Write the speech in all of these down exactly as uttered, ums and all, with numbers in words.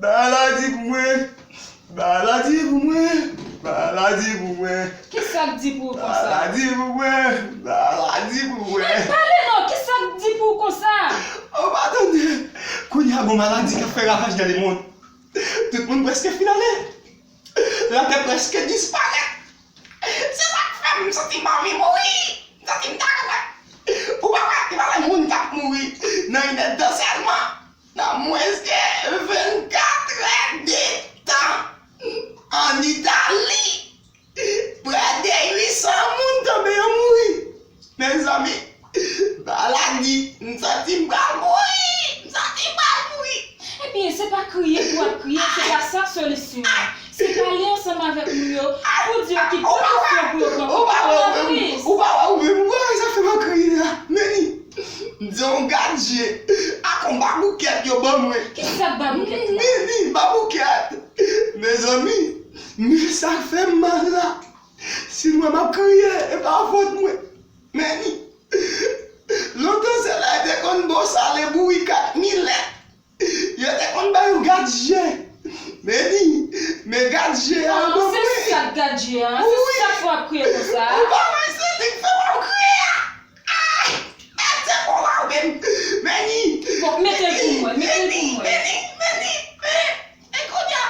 Maladi pou mwen. Maladi pou mwen. Maladi pou mwen. Kisa k di pou ou konsa? Maladi pou mwen. Maladi pou mwen. Pale non, kisa k di pou ou konsa? O, pa tande. Kounye a, gon maladi k ap fè ravaj nan lemonn. Tout moun prèske fin ale. Latè prèske disparèt. Se sa k fè m santi m anvi mouri. M santi m ta renmen. Ou pa wè ki valè moun k ap mouri nan inèdtan sèlman, nan mwens ke vennkat è de tan, ann Itali, prè de uit san moun tonbe yo mouri. Mezanmi, maladi, m santi m pral mouri, m santi m pral mouri. Ebyen, se pa kriye pou w ap kriye, se pa sa solisyon an. Se pale ansanm avèk moun yo pou di yo ki polisyon pou yo pran pou yo pran plis. Ou pa wè ou menm, ou pa wè ou menm, ou pa wè sa fè m ap kriye a. Meni, m di yon gad je ak yon baboukèt yo ban mwen. Kisa k baboukèt la? Meni, baboukèt. Mezanmi, men sa k fè m mal la. Si m wè m ap kriye, e pa fòt mwen. Meni, lontan se la yo te konn bo sale bourik ak milèt. Yo te konn ba yo gad je. Meni, men gad je a ban mwen. Se sa k gad je a, se sa k fè w ap kriye konsa. Ou pa wè se li k fè m ap kriye a. Ah! Mete kò w menm. Meni. Bon, mete l pou mwen, mete l pou mwen. Meni, meni, meni. E kounye a,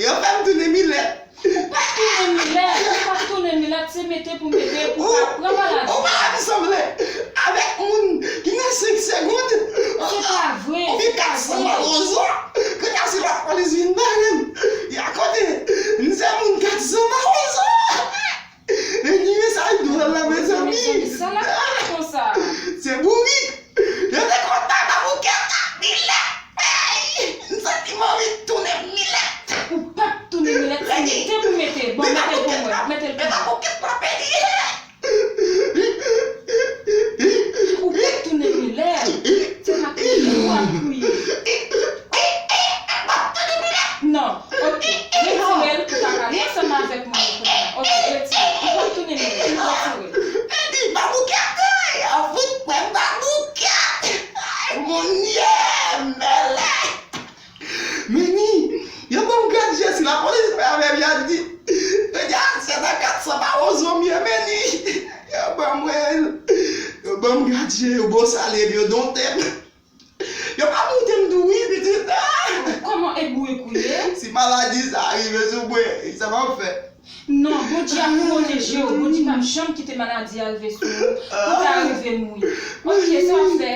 yo fè m tounen milèt. Ou pa t tounen milèt, ou pa t tounen milèt, se mete pou mete pou pa pran maladi. Ou pa wè m sanble avèk moun ki nan senk segonn. Se pa vre, se pa vre. Ou gen kat san mawozo. Kounye a, si lapolis vin bare m, y a kote m se moun kat san mawozo. Meni, men sa dwòl la, mezanmi. Mezanmi, sa l ap fè konsa? Se bourik. Yo te konn bay baboukèt ak milèt. Ey! M santi m anvi tounen milèt. Ou p ap tounen milèt, se mete pou mete. Bon, mete l pou mwen, mete l pou mwen. Men baboukèt la pèdi. Ou p ap tounen milèt. Se pa kriye w ap kriye. M p ap tounen milèt. Non. Ok, retire l pou ta pale ansanm avèk mwen kounye a. Ok, retire l. Ou p ap tounen milèt. Retire l. Meni, baboukèt, ay, an fout mwen baboukèt. Ay, moun ye, mèlè. Meni, yo ban m gad je si lapolis wè avè m y a di. Yo di, ah, se nan kat san mawozo m ye, meni. Yo ban mwen, yo ban m gad je, yo bo sale m, yo donte m. Yo pa moute m tou wi, pitit. Kòman e bourik ou ye? Si maladi sa rive sou mwen, sa m ap fè? Non, Bondye ap pwoteje w. Bondye p ap janm kite maladi a rive sou ou pou ta rive mouri. Ok, sa w ap fè?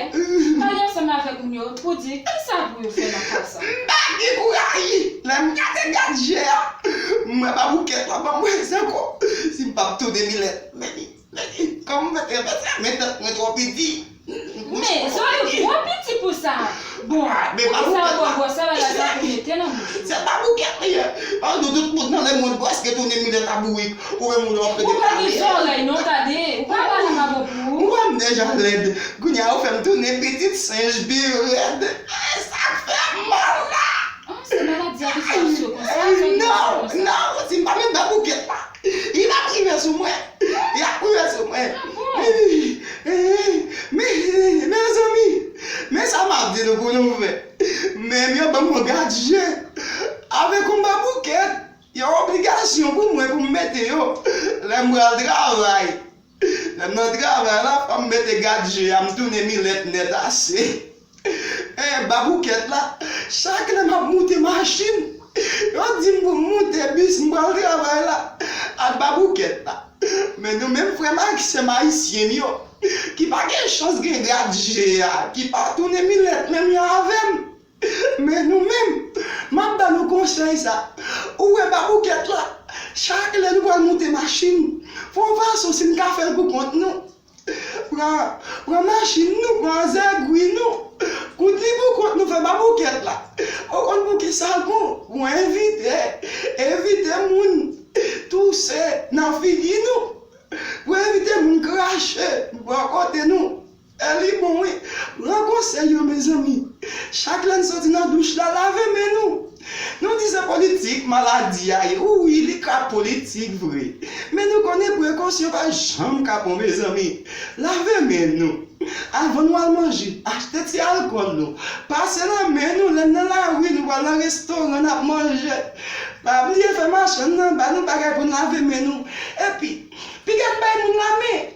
Pale ansanm avèk moun yo pou di kisa pou yo fè nan ka sa. M pa gen kouraj. Lè m gade gad je a, m wè baboukèt la ban mwen zanko. Si m p ap tounen milèt, meni. Kòm mwen te fè sa, men tèt mwen twò piti. Men, zòrèy ou twò piti pou sa. Bon, poukisa w pran gwòsè bagay sa pou mete nan bouch ou? Se pa boukèt li ye. An nou tout moun nan lemonn prèske tounen milèt a bourik. Ou menm ou ap pede pale. Ou pa gen zòrèy non, tande. Ou pa pale pa bon pou ou. Ou wè m deja lèd. Kounye a ou fè m tounen pitit senj pi rèd. E sa k fè m mal la. Ah, se maladi a ki fè w sou konsa, se konsa. Non, non, si m pa met nan boukèt la. Li ap rive sou mwen. Li ap rive sou mwen. Ah bon? Men, mezanmi, men sa m ap di nou pou nou fè. Men yo ban m yon gad je avèk yon baboukèt. Yon obligasyon pou mwen pou m mete yo lè m pral travay. Lè m nan travay la, fò m mete gad je a, m tounen milèt nèt ase. E, baboukèt la, chak lè m ap moute machin, yo di m pou m moute bis, m pral travay la, ak baboukèt la. Men nou menm frè m ak sè m ayisyen m yo, ki pa gen chans gen gad je a, ki pa tounen milèt menm jan avè m. Men nou menm, m ap ba nou konsèy sa. Ou wè baboukèt la, chak lè nou pral moute machin, fè yon fason si n ka fè l pou kont nou. Pran, pran machin nou, pran zègwi nou, koud li pou kont nou fè baboukèt la. Ou konn pou kisa l bon? Pou evite, evite moun touse nan figi nou. Pou evite moun krache bò kote nou. E li bon wi. Pran konsèy yo, mezanmi. Chak lè n soti nan douch la, lave men nou. Nou di se politik maladi a ye. Wi, li ka politik vre. Men nou konnen prekosyon pa janm ka bon, mezanmi. Lave men nou. Avan nou al manje, achte ti alkòl nou. Pase nan men nou, lè n nan lari, nou pral nan restoran, n ap manje. Pa bliye fè machann nan ba nou bagay pou n lave men nou. Epi, piga n bay moun lamen.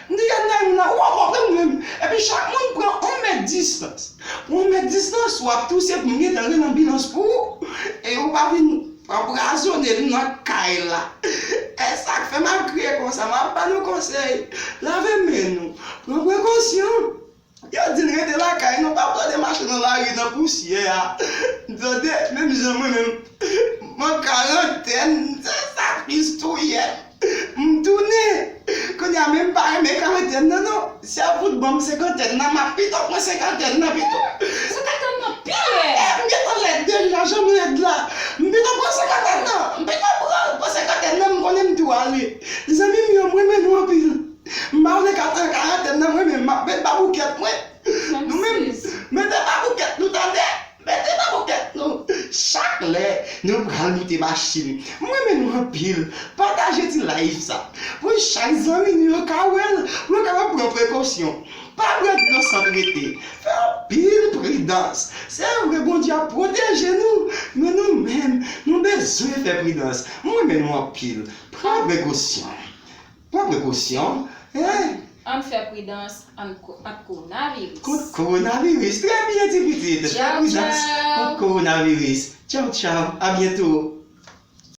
M di gad nan moun nan, w ap wè mwen menm. Epi chak moun pran yon mèt distans. Yon mèt distans, w ap touse pou m gentan rele anbilans pou ou. E ou pa vin anprazone m nan kay la. E sa k fè m ap kriye konsa, m ap ba nou konsèy. Lave men nou. Pran prekosyon. Yo di n rete lakay nou, pa tande mache nan lari nan pousyè a. Tande, menm jan mwen menm, m an karantèn, se sa k plis touye m. M tounen. Kounye a menm m pa renmen karantèn nan non. Si y ap fout ban m senkantèn nan, m ap pito pran senkantèn nan pito. Senkantèn nan pi rèd. E, m gentan lèd deja, jan m lèd la. M pito pran senkantèn nan. M pito pran, pran senkantèn nan, m konnen m tou ale. Zanmi m yo, m renmen nou anpil. M pa vle ka an karantèn nan, mwen menm, m ap met baboukèt mwen. Nou menm, mete baboukèt nou tande. Mete baboukèt nou. Chak lè nou pral moute machin. M renmen nou anpil. Pataje ti live sa. Pou chak zanmi nou yo ka wè l, pou yo kapab pran prekosyon. Pa bwè dlo san trete. Fè anpil pridans. Se vre, Bondye ap pwoteje nou, men nou menm, nou bezwen fè pridans. M renmen nou anpil. Pran prekosyon. Pran prekosyon. Eh, Ann fè pridans ant ko-, ant kowonaviris. Kont kowonaviris. Trè byen, ti pitit. Fè pridans kont kowonaviris. Tchaw, tchaw. A byento.